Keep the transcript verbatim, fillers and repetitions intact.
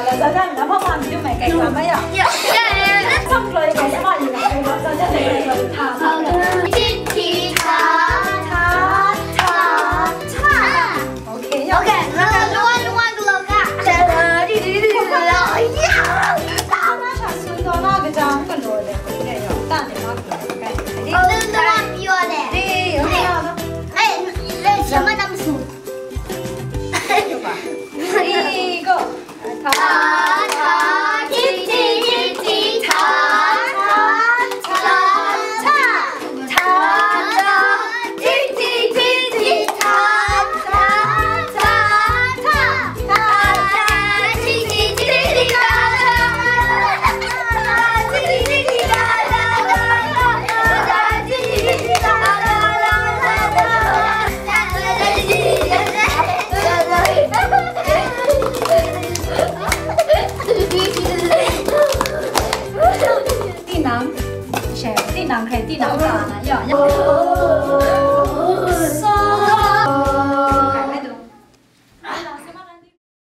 Lazada na hpa hpa mi du mai kai hkra mai ya. Ya, ya, ya, ya. Sam kloi kai sama ni na kai hkra Lazada na kai hkra ta. Ta, ta, ta, ta. Okay, ya. Okay, na, na, na, na, na, na, na. Ta, ta, di, di, di, di, di, di. Ya. Ta, na sha sun do na ga jang ka lo de. Ya, ya. Ta de ma kai. Di. Oh, na, na, na, na. Di, okay, ya, na. Eh, eh, sama nam su. Ready, go. Ta, ta, ti, ti, ti, ti, ta, ta, ta, ta, ta, ta, ti, ti, ti, ti, ta, ta, ta, ta, ta, ti, ti, ti, ti, ti, ta, ta, ta, ta, ti, ti, ti, ti, ta, ta, ta, ta, ta, ti, ti, ti, ti, ta, ta, ta, ta, ta, ta, 地囊，谁？地囊可以，地囊干嘛呢？要要。